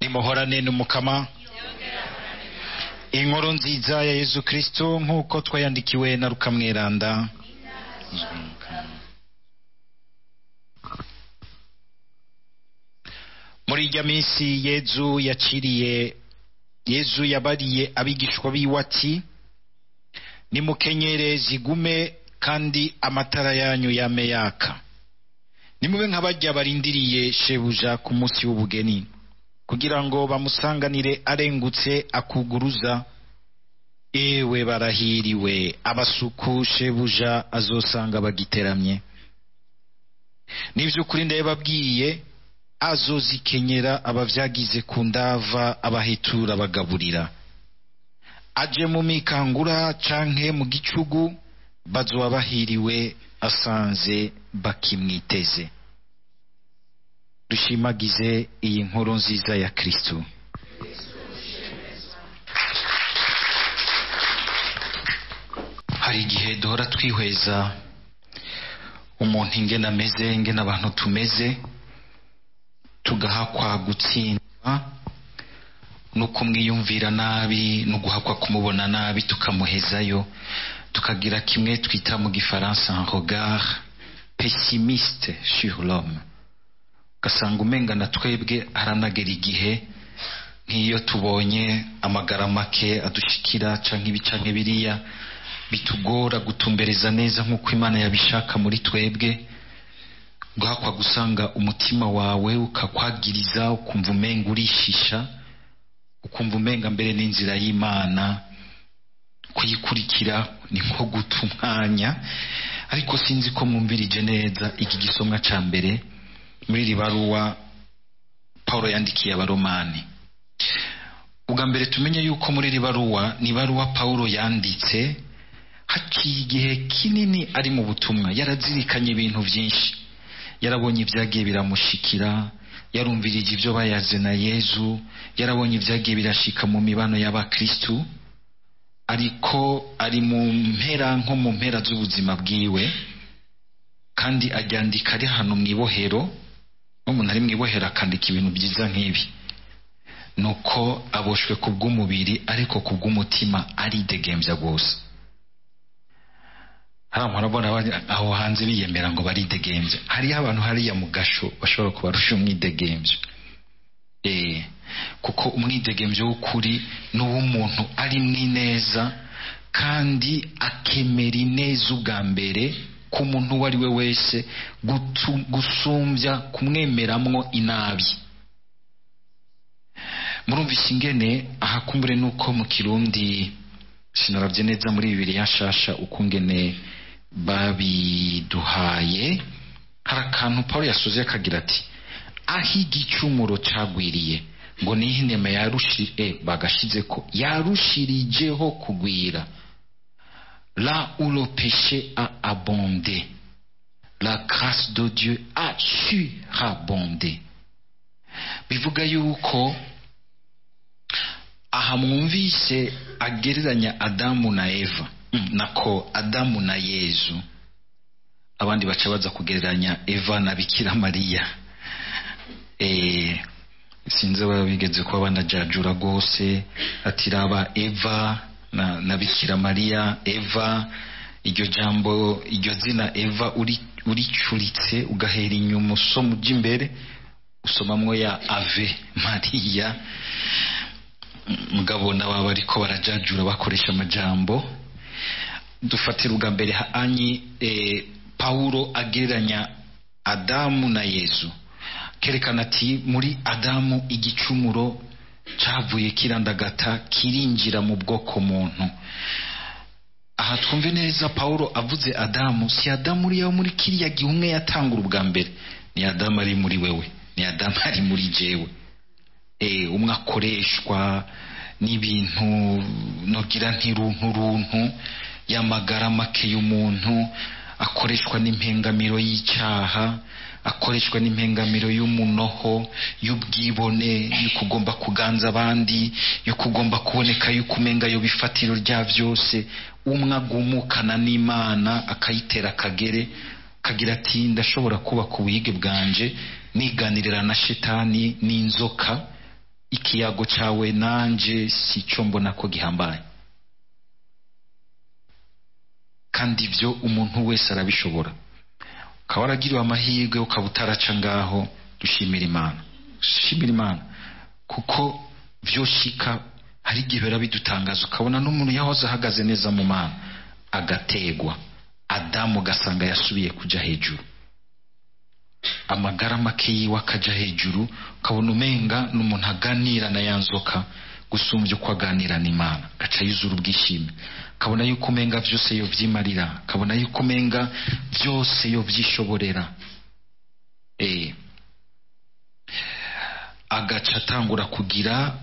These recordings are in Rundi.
Nimuhorane n'Umukama. Inkuru nziza ya Yezu Kristo nk'uko twayandikiwe na Luka Mweranda. Muri irya minsi Yezu yaciriye, Yezu yabariye abigishwa biwe ati: nimukenyere zigume kandi amatara yanyu yame yaka. Nimube nk'abarya barindiriye shebuja ku munsi w'ubugeni, kugira ngo bamusanganire arengutse akuguruza. Ewe barahiriwe abasuku shebuja azosanga bagiteramye. Nivy'ukuri ndababwiye, azozikenyera abavyagize ku ndava, abahetura bagaburira. Aje mu mikangura canke mu gicugu, bazoba bahiriwe asanze bakimwiteze. Dushimagize iyi nkuru nziza ya Kristo. Hari igihe duhora twihweza umuntu ingene ameze, ingene abantu tumeze, tugahakwa gutsindwa no kumwiyumvira nabi, no guhakwa kumubona nabi, tukamuhezayo, tukagira kimwe twita mu gifaransa un regard pessimiste sur l'homme. Ugasanga umenga na twebwe haranagera igihe nk'iyo tubonye amagara make adushikira canke ibi canke biriya, bitugora gutumbereza neza nk'uko Imana yabishaka muri twebwe. Guhakwa gusanga umutima wawe ukakwagiriza, ukumva umenga urishisha, ukumva umenga mbere n'inzira y'Imana kuyikurikira ni nko guta umwanya. Ariko sinzi ko mwumvirije neza iki gisomwa ca mbere muri iri baruwa Paulo yandikiye Abaromani. Ubwa mbere tumenye yuko muri iri baruwa ni baruwa Paulo yanditse haciye igihe kinini ari mu butumwa, yarazirikanye ibintu vyinshi, yarabonye ibyagiye biramushikira, yarumvirije ibyo bayaze na Yezu, yarabonye ibyagiye birashika mu mibano y'abakristu, ariko ari mu mpera nko mu mpera z'ubuzima bwiwe, kandi aryandika ari hano mw'ibohero. N'umuntu ari mw'ibohero akandika ibintu byiza nk'ibi, nuko aboshwe kubw'umubiri ariko kubw'umutima aridegembya rwose. Hari abantu aho hanze biyemera ngo baridegembya, hariyo abantu hariya mu gasho bashobora kubarusha umwidegembyo. Kuko umwidegembyo w'ukuri ni uw'umuntu ari mwineza kandi akemera ineza ubwa mbere ku muntu uwo ari we wese, gusumbya kumwemeramwo inabi. Murumvise ingene aha kumbure nuko mu Kirundi sinaravye neza muri Bibiliya nshasha ukungene babiduhaye, hari akantu Paulo yasoze akagira ati: aho igicumuro cagwiriye ngo niho inema bagashize ko yarushirijeho kugwira. Là où le péché a abondé, la grâce de Dieu a surabondé. Bivuga yuko aha mwumvise agereranya Adamu na Eva, nako Adamu na Yezu. Abandi baca baza kugereranya Eva na Bikira Mariya. Sinzi ababigeze kuba banajajura rwose, ati raba Eva na Bikira Mariya. Eva, iryo jambo, iryo zina Eva uricuritse ugahera inyuma usoma uja imbere, usomamwo ya Ave Maria. Mugabo nabo bariko barajajura bakoresha amajambo. Dufatira ubwa mbere anyi Paulo agereranya Adamu na Yezu, kerekana ati muri Adamu igicumuro cavuye kirandagata kirinjira mu bwoko muntu. Aha twumve neza, Paulo avuze Adamu, si Adamu uriya muri kiriya gihumwe yatangura ubwa mbere, ni Adamu ari muri wewe, ni Adamu ari muri jewe. Umwe akoreshwa n'ibintu nogira ntiruntu runtu y'amagara make y'umuntu, akoreshwa n'impengamiro y'icyaha, akoreshwa n'impengamiro y'umunoho, y'ubwibone, y'ukugomba kuganza abandi, y'ukugomba kuboneka, y'ukumenga yo bifatiro rya vyose. Umwe agumukana n'Imana akayitera akagere, akagira ati ndashobora kubaka ubuhige bwanje niganirira na shetani n'inzoka, Ikiyago cawe nanje sico mbona ko gihambaye. Kandi ivyo umuntu wese arabishobora. Ukaba waragiriwe amahirwe ukaba utaraca ngaho, dushimira Imana. Dushimira Imana kuko vyoshika hari igihe bera bidutangaza, ukabona n'umuntu yahoze ahagaze neza mu Mana agategwa, Adamu ugasanga yasubiye kuja hejuru, amagara make yiwe akaja hejuru, ukabona umenga n'umuntu aganira na ya nzoka gusumbya uko aganira n'Imana, agaca yuzura ubwishime, akabona yuko umenga vyose yovyimarira, akabona yuko umenga vyose yovyishoborera. Agaca atangura kugira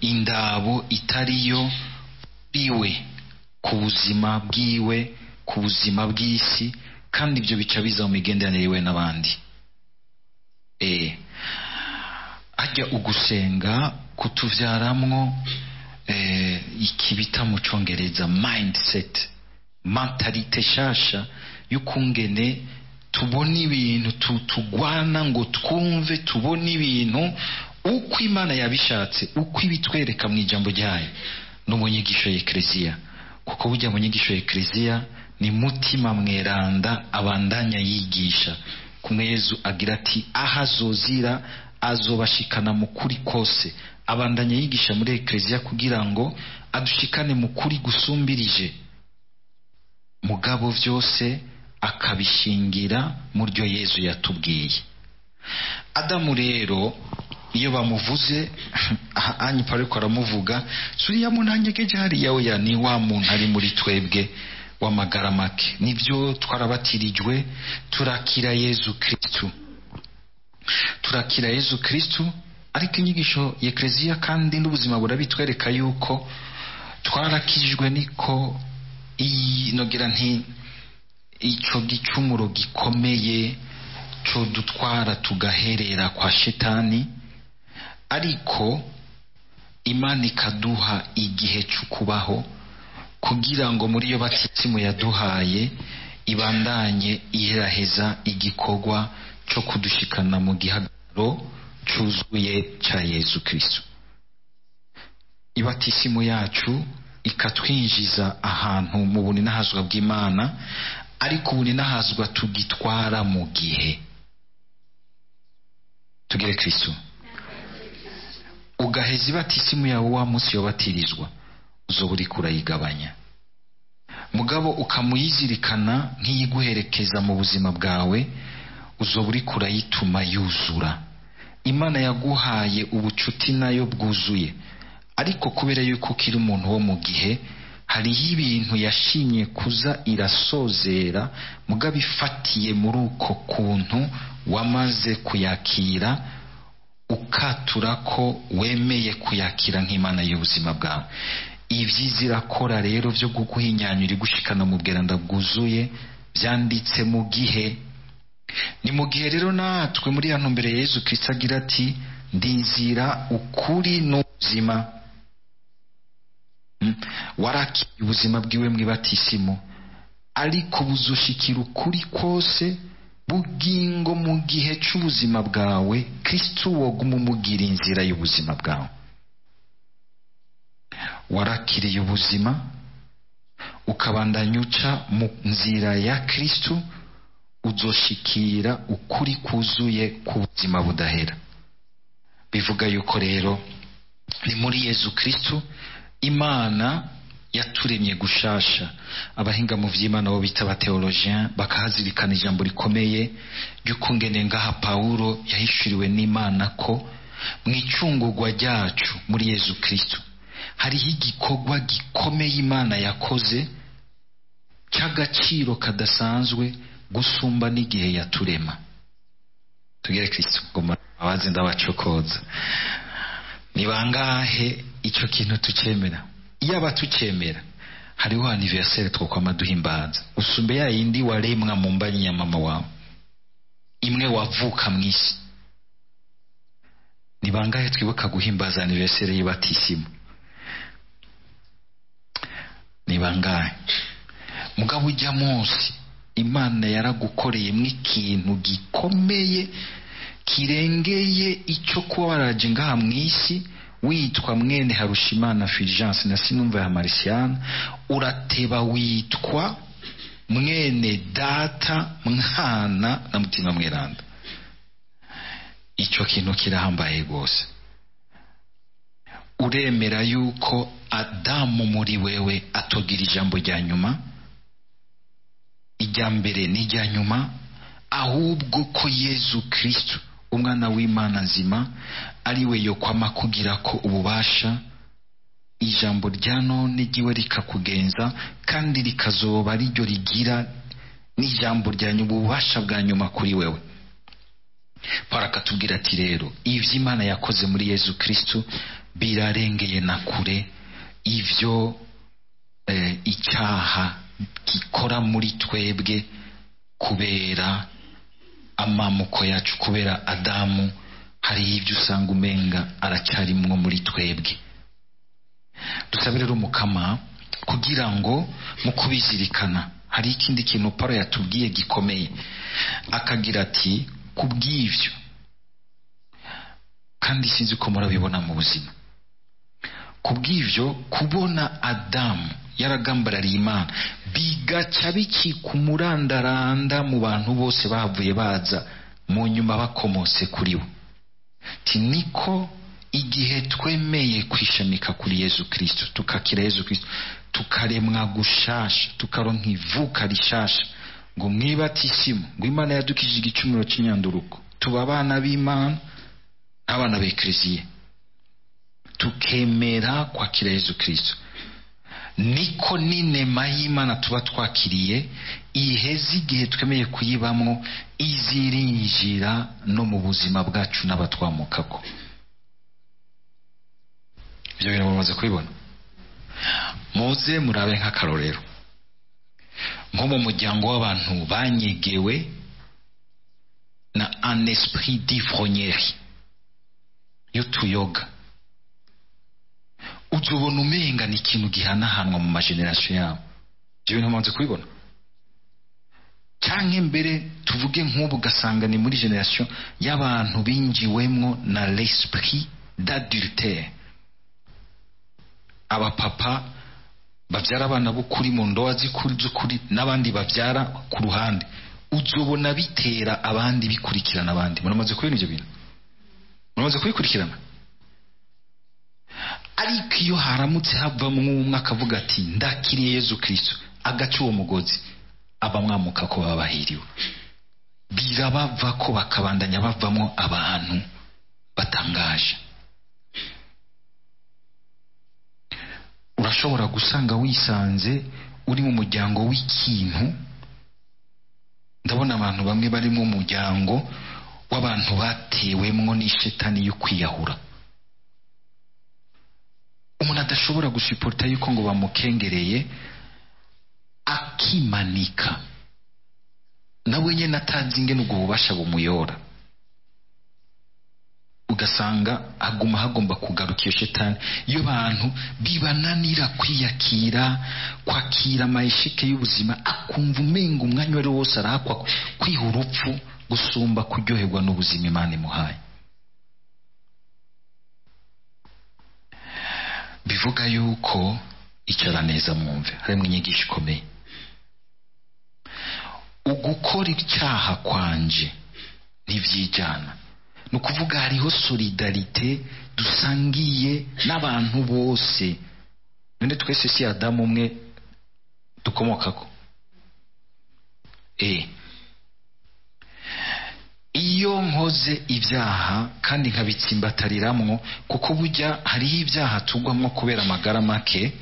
indabo itariyo iwe ku buzima bwiwe, ku buzima bw'isi, kandi ibyo bica biza mu migenderanire yiwe n'abandi. Ajya ugusenga kutuvyaramwo ikibita mu Congereza mindset, mentalite shasha y'ukungene tubona ibintu, tugwana ngo twumve tubone ibintu uko Imana yabishatse, uko ibitwereka mu ijambo ryayo no mu nyigisho y'Eklezia. Kuko burya mu nyigisho y'Eklezia ni mutima mweranda abandanya yigisha. Kumwe Yezu agira ati ahazozira azobashikana mu kuri kose. Abandanya yigisha muri Eklezia kugira ngo adushikane mu kuri gusumbirije, mugabo vyose akabishingira muryo Yezu yatubwiye. Adamu rero iyo bamuvuze anyi pariko aramuvuga suriya muntu anyegeje hariya, oya ni wa muntu ari muri twebwe w'amagara make. Nivyo twarabatirijwe turakira Yezu Kristu, turakira Yezu Kristu, ariko inyigisho y'Eklezia kandi n'ubuzima burabitwereka yuko twarakijwe, niko inogira nti ico gicumuro gikomeye co dutwara tugaherera kwa shetani, ariko Imana ikaduha igihe cyo kubaho kugira ngo muri iyo batisimu yaduhaye ibandanye iheraheza igikorwa cyo kudushikana mu gihagararo cuzuye ca Yezu Kristo. Ibatisimu yacu ikatwinjiza ahantu mu buninahazwa bw'Imana, ariko ubuninahazwa tugitwara mu gihe tugire Kristo. Ugaheza ibatisimu yawe wa munsi yobatirizwa, uzoba uriko urayigabanya, mugabo ukamuyizirikana nk'iyiguherekeza mu buzima bwawe, uzoba uriko urayituma yuzura. Imana yaguhaye ubucuti nayo bwuzuye, ariko kubera yuko ukiri umuntu wo mu gihe, hariho ibintu yashimye kuza irasozera, mugabo ifatiye muri uko kuntu wamaze kuyakira, ukatura ko wemeye kuyakira nk'Imana y'ubuzima bwawe. Ibyiza irakora rero byo kuguhinyanyura igushikana mu bweranda bwuzuye byanditse mu gihe. Ni mu gihe rero natwe muri ya ntumbero Yezu Kristo agira ati ndi inzira, ukuri n'ubuzima. Warakiriye ubuzima bwiwe mw'ibatisimu, ariko buzoshikira ukuri kose bugingo mu gihe c'ubuzima bwawe. Kristo woguma umugira inzira y'ubuzima bwawe. Warakiriye ubuzima ukabandanya uca mu nzira ya Kristo, uzoshikira ukuri kuzuye ku buzima budahera. Bivuga yuko rero ni muri Yezu Kristo Imana yaturemye gushasha. Abahinga mu vy'Imana bo bita abatheologien bakahazirikana ijambo rikomeye ry'ukungene ngaha Paulo yahishuriwe n'Imana ko mw'icungurwa ryacu muri Yezu Kristo hariho igikorwa gikomeye Imana yakoze cy'agaciro kadasanzwe gusumba n'igihe yaturema. Tugere Kristo ngo abazi ndabacokoza. Ni bangahe ico kintu tucemera? Iyaba tucemera hariho anniversaire twokwama duhimbaza usumbe ya yindi waremwa mu mbanyi ya mama wawe, imwe wavuka mw'isi. Ni bangahe twibuka guhimbaza anniversaire y'ibatisimu? Ni bangahe? Mugabo ujya munsi Imana yaragukoreye mw'ikintu gikomeye Kirengeye icyo kuba waraje ngaha mu isi witwa mwene Harushimana Fulgence na Sinumva ya Marciana, urateba witwa mwene data mwana na mutima mweranda. Icyo kintu kirahambaye rwose. Uremera yuko Adamu muri wewe atogira ijambo rya nyuma, ijya mbere n'ijya nyuma, ahubwo ko Yezu Kristo umwana w'Imana nzima ari we yokwama kugira ko ububasha, ijambo rya none ryiwe rikakugenza kandi rikazoba riryo rigira n'ijambo rya nyuma, ububasha bwa nyuma kuri wewe. Paulo akatubwira ati rero ivyo Imana yakoze muri Yezu Kristo birarengeye na kure ivyo icyaha gikora muri twebwe kubera amamuko yacu, kubera Adamu. Hari ibyo usanga umenga aracyarimwo muri twebwe. Dusabe rero Mukama kugira ngo mu kubizirikana hari ikindi kintu Paulo yatubwiye gikomeye, akagira ati kubw'ivyo, kandi sinzi ko murabibona mu buzima, kubw'ivyo kubona Adamu yaragambarariye Imana bigaca bicika umurandaranda mu bantu bose bavuye baza mu nyuma bakomotse kuri we. Ti niko igihe twemeye kwishamika kuri Yezu Kristo, tukakira Yezu Kristo, tukaremwa gushasha, tukaronka ivuka rishasha, ngo mwibatisimu, ngo Imana yadukije igicumuro cy'inyanduruko, tuba abana b'Imana n'abana b'Ekleziya, tukemera kwakira Yezu Kristo, niko n'inema y'Imana tuba twakiriye iheze igihe twemeye kuyibamwo, izirinjira no mu buzima bwacu n'abatwamukako. Ibyo bintu mumaze kubibona, muze murabe nk'akarorero nko mu muryango w'abantu banyegewe na un esprit d'ivrognerie y'utuyoga, uzobona umenga ni ikintu gihanahanwa mu mageneration yabo. Ibyo bintu mumaze kubibona, canke mbere tuvuge nk'ubu ugasanga ni muri generation y'abantu binjiwemwo na l'esprit d'adultère, abapapa babyara abana b'ukuri mu ndoa z'ukuri n'abandi babyara ku ruhande, uzobona bitera abandi bikurikirana abandi. Muramaze kubona ibyo bintu, muramaze kubikurikirana. Ariko iyo haramutse havamwo umwe akavuga ati ndakiriye Yezu Kristo, agaca uwo mugozi, abamwamuka ko baba bahiriwe, birabava ko bakabandanya bavamwo abantu batangaje. Urashobora gusanga wisanze uri mu muryango w'ikintu. Ndabona abantu bamwe bari mu muryango w'abantu batewemwo n'ishetani yo kwiyahura, umuntu adashobora gusuporta yuko ngo bamukengereye akimanika, nawe nyene atazi ingene ubwo bubasha bumuyora, ugasanga aguma hagomba kugaruka iyo shetani. Iyo bantu bibananira kwiyakira, kwakira amayesheke y'ubuzima, akumva umenga umwanya wari wose arahakwa kwiha urupfu gusumba kuryoherwa n'ubuzima Imana imuhaye. Bivuga yuko icara neza mwumve, harimo inyigisho ikomeye. Ugukora icyaha kwanje ntivyijana, ni ukuvuga hariho solidarite dusangiye n'abantu bose. None twese si Adamu umwe dukomokako? Iyo nkoze ibyaha kandi nkabitsimbatariramwo, kuko burya hariho ibyaha tugwamwo kubera amagara make,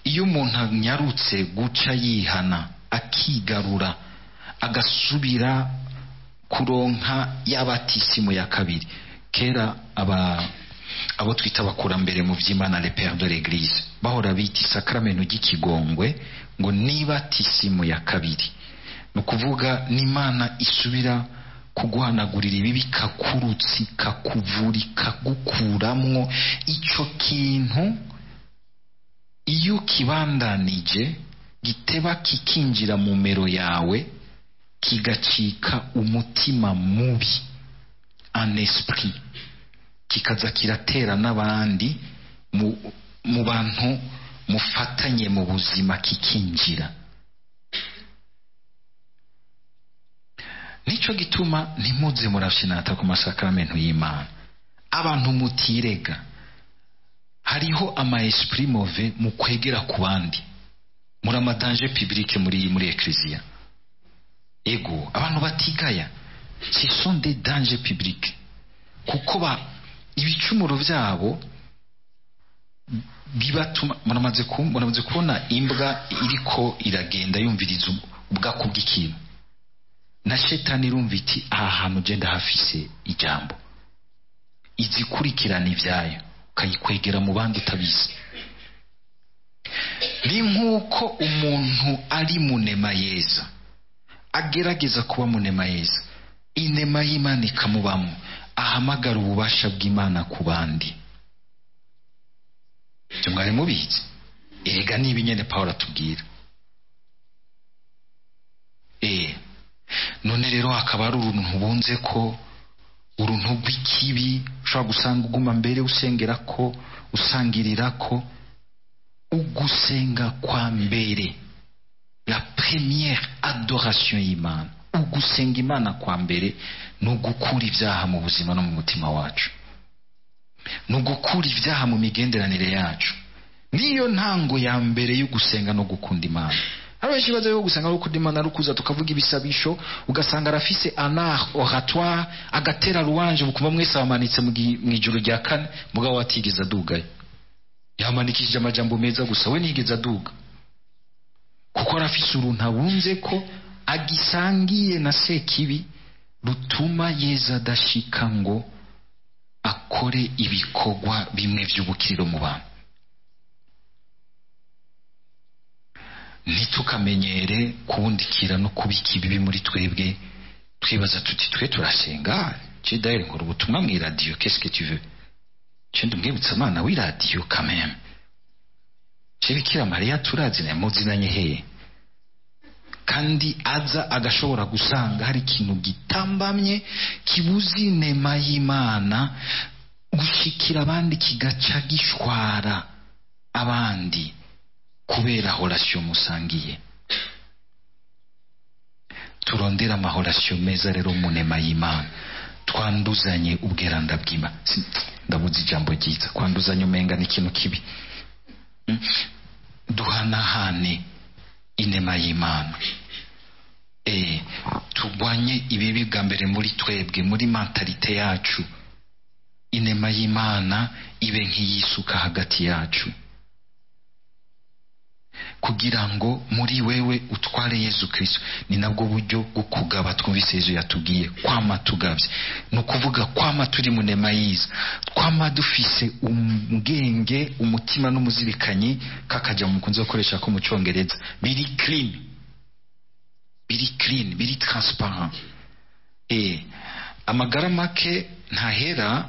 iyo umuntu anyarutse guca yihana akigarura agasubira kuronka y'abatisimu ya kabiri. Kera abo twita abakurambere mu vy'Imana, les pères de l'église, bahora bita isakramentu ry'ikigongwe ngo nibatisimu ya kabiri. Ni ukuvuga n'Imana isubira kuguhanagurira ibibi, ikakurutsa, ikakuvura, ikagukuramwo ico kintu. Iyo kibandanije giteba kikinjira mu mero yawe, kigacika umutima mubi, Un esprit kikaza kiratera n'abandi mu bantu mufatanye mu buzima, kikinjira. Nico gituma ntimuze murashinata ku masakramentu y'Imana. Abantu mutirega, hariho ama esprit mauvais mu kwegera ku bandi, muri ama danger public muri ecclesia. Ego, abantu batigaya, ce sont des dangers publics, kuko ba ibicumuro byabo bibatuma. Muramaze kubona imbwa iriko iragenda yumviriza ubwako bw'ikintu, na shetani irumva iti aha hantu je ndahafise ijambo, izikurikirana ibyayo, ukayikwegera mu bandi utabizi. Ni nk'uko umuntu ari munema yeza, agerageza kuba munema yeza, inema y'Imana ikamubamo, ahamagara ububasha bw'Imana ku bandi. Ibyo mwari mubizi? Erega ni ibinyene Pawulo atubwira. None rero hakaba ari uruntu bunze ko, uruntu rw'ikibi ushobora gusanga uguma mbere usengera ko, usangirira ko. Ugusenga kwa mbere, la première adoration y'Imana, ugusenga Imana kwa mbere ni ugukura ibyaha mu buzima no mu mutima wacu, ni ugukura ibyaha mu migenderanire yacu. Niyo ntango ya mbere yo gusenga no gukunda Imana. Hari benshi baza yo gusenga no gukunda Imana ari ukuza tukavuga ibisabisho, ugasanga arafise un art oratoire, agatera louange, mukumva mwese bamanitse mu ijuru rya kane, mugabo atigeze adugayo, yamanikishije amajambo meza gusa, we ntiyigeze aduga, kuko arafise uruntu abunze ko agisangiye na sekibi, rutuma Yezu adashika ngo akore ibikorwa bimwe by'ubukiriro mu bantu. Ntitukamenyere kubundikira no kubika ibibi muri twebwe, twibaza tuti twe turasenga, je d'ailleurs nkora ubutumwa mu radio, qu'est-ce que tu veux, je ndumwibutsa Imana w'iradiyo quand même, je Bikira Mariya turazina muzinanye hehe, kandi aza agashobora gusanga hari ikintu gitambamye kibuza inema y'Imana gushikira abandi, kigaca gishwara abandi kubera relation musangiye. Turondera amahorasiyo meza rero mu nema y'Imana, twanduzanye ubweranda bw'Imana. Ndabuze ijambo ryiza, kwanduzanya umenga ni ikintu kibi. Duhanahane inema y'Imana, turwanye ibibi bwa mbere muri twebwe, muri mentalite yacu. Inema y'Imana ibe nk'iyisuka hagati yacu, kugira ngo muri wewe utware Yezu Kristo. Ni nabwo buryo bwo kugaba twumvise Yezu yatubwiye, kwama tugabye, ni ukuvuga kwama turi mu nema yiza, kwama dufise ubwenge, umutima n'umuzirikanyi, kakaja mu mukunzi gukoresha ko mu Congereza, biri clean, biri clean, biri transparent. Amagara make ntahera,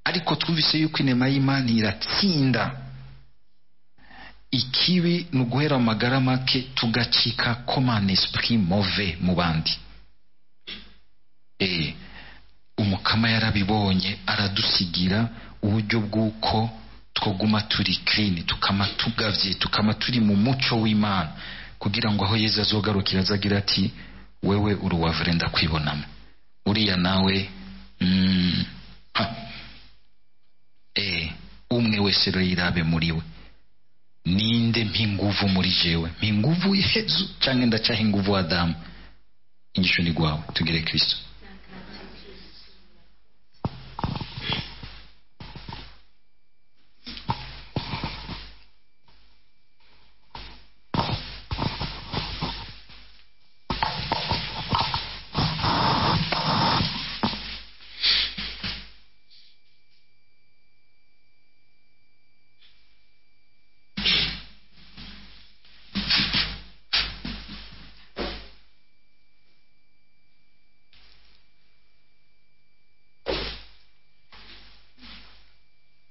ariko twumvise yuko inema y'Imana iratsinda ikibi. Ni uguhera amagara make tugacika comme un esprit mauvais mu bandi. Umukama yarabibonye, aradusigira uburyo bw'uko twoguma turi clean, tukama tugavye, tukama turi mu muco w'Imana, kugira ngo aho Yezu azogarukira azagira ati wewe uri uwa vrai ndakwibonamo, uriya nawe umwe wese rero yirabe muri we. Ninde mpinguvu muri jewe? Mpinguvu Yezu canke ndacaha inguvu Adamu? Ingisho ni gwawe, tugire Kristo.